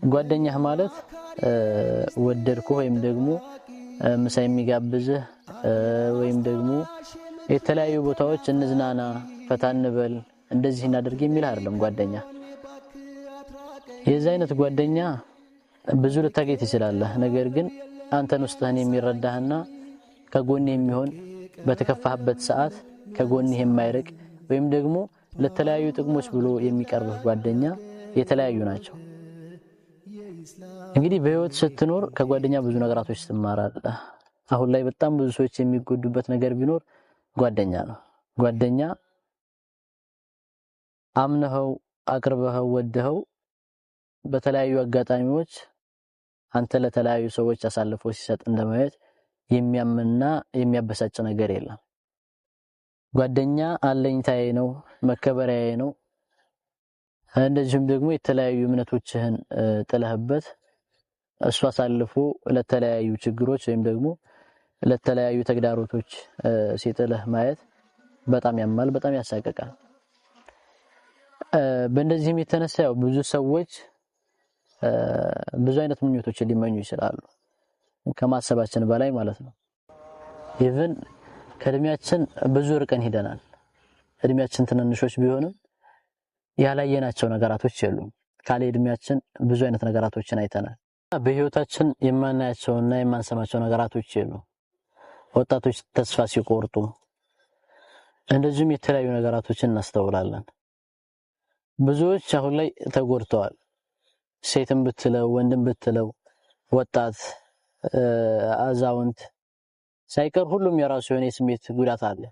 ጓደኛህ ማለት ወደድኩህ ወይም ደግሞ ምሳ የሚጋብዝህ ወይም ደግሞ የተለያዩ ቦታዎች እንዝናና፣ ፈታ እንበል፣ እንደዚህ እናድርግ የሚል አይደለም ጓደኛ። የዚህ አይነት ጓደኛ ብዙ ልታገኝ ትችላለህ። ነገር ግን አንተን ውስጥህን የሚረዳህና ከጎንህ የሚሆን፣ በተከፋህበት ሰዓት ከጎንህ የማይርቅ ወይም ደግሞ ለተለያዩ ጥቅሞች ብሎ የሚቀርብህ ጓደኛ የተለያዩ ናቸው። እንግዲህ በህይወት ስትኖር ከጓደኛ ብዙ ነገራቶች ትማራለህ። አሁን ላይ በጣም ብዙ ሰዎች የሚጎዱበት ነገር ቢኖር ጓደኛ ነው። ጓደኛ አምነኸው፣ አቅርበኸው፣ ወደኸው በተለያዩ አጋጣሚዎች አንተ ለተለያዩ ሰዎች አሳልፎ ሲሰጥ እንደማየት የሚያምና የሚያበሳጭ ነገር የለም። ጓደኛ አለኝታዬ ነው፣ መከበሪያዬ ነው። እንደዚሁም ደግሞ የተለያዩ እምነቶችህን ጥለህበት እሱ አሳልፎ ለተለያዩ ችግሮች ወይም ደግሞ ለተለያዩ ተግዳሮቶች ሲጥልህ ማየት በጣም ያማል፣ በጣም ያሳቅቃል። በእንደዚህም የተነሳ ያው ብዙ ሰዎች ብዙ አይነት ምኞቶችን ሊመኙ ይችላሉ፣ ከማሰባችን በላይ ማለት ነው። Even ከእድሜያችን ብዙ ርቀን ሂደናል። እድሜያችን ትንንሾች ቢሆንም ያላየናቸው ነገራቶች የሉም። ካለ እድሜያችን ብዙ አይነት ነገራቶችን አይተናል። በህይወታችን የማናያቸውና የማንሰማቸው ነገራቶች የሉም። ወጣቶች ተስፋ ሲቆርጡ እንደዚሁም የተለያዩ ነገራቶችን እናስተውላለን። ብዙዎች አሁን ላይ ተጎድተዋል። ሴትም ብትለው ወንድም ብትለው፣ ወጣት፣ አዛውንት ሳይቀር ሁሉም የራሱ የሆነ የስሜት ጉዳት አለ።